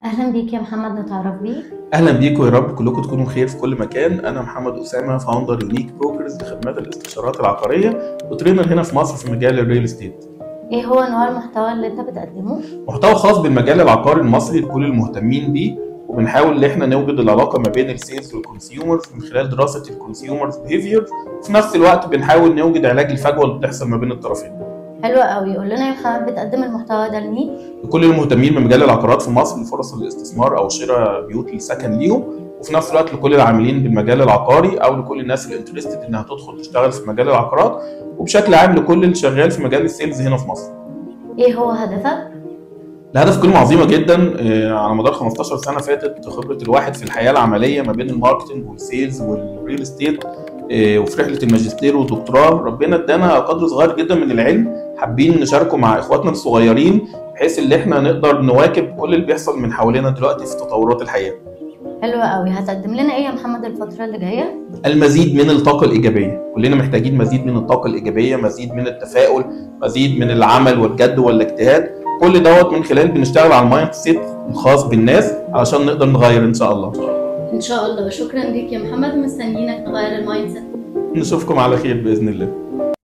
اهلا بيك يا محمد، نتعرف بيك. اهلا بيكم، يا رب كلكم تكونوا بخير في كل مكان. انا محمد اسامه، founder Unique Brokers لخدمات الاستشارات العقارية و trainer هنا في مصر في مجال ال real estate. ايه هو نوع المحتوى اللي انت بتقدمه؟ محتوى خاص بالمجال العقاري المصري لكل المهتمين بيه، وبنحاول ان احنا نوجد العلاقة ما بين ال sales وال consumers من خلال دراسة ال consumers behavior، وفي نفس الوقت بنحاول نوجد علاج الفجوة اللي بتحصل ما بين الطرفين. حلو قوي. قول لنا يا محمد، بتقدم المحتوى ده لمين؟ لكل المهتمين بمجال العقارات في مصر، لفرص الاستثمار او شراء بيوت للسكن ليهم، وفي نفس الوقت لكل العاملين بالمجال العقاري او لكل الناس اللي interested انها تدخل تشتغل في مجال العقارات، وبشكل عام لكل اللي شغال في مجال ال sales هنا في مصر. ايه هو هدفك؟ الهدف كلمة عظيمة جدا. على مدار 15 سنة فاتت خبرة الواحد في الحياة العملية ما بين ال marketing وال sales وال real estate، وفي رحلة الماجستير والدكتوراه، ربنا ادانا قدر صغير جدا من العلم حابين نشاركه مع اخواتنا الصغيرين، بحيث ان احنا نقدر نواكب كل اللي بيحصل من حوالينا دلوقتي في تطورات الحياة. حلو قوي. هتقدم لنا ايه يا محمد الفترة اللي جاية؟ المزيد من الطاقة الإيجابية. كلنا محتاجين مزيد من الطاقة الإيجابية، مزيد من التفاؤل، مزيد من العمل والجد والاجتهاد. كل دوت من خلال بنشتغل على ال mindset الخاص بالناس علشان نقدر نغير ان شاء الله. ان شاء الله. شكرا ليك يا محمد، مستنيينك تغير ال mindset. نشوفكم على خير باذن الله.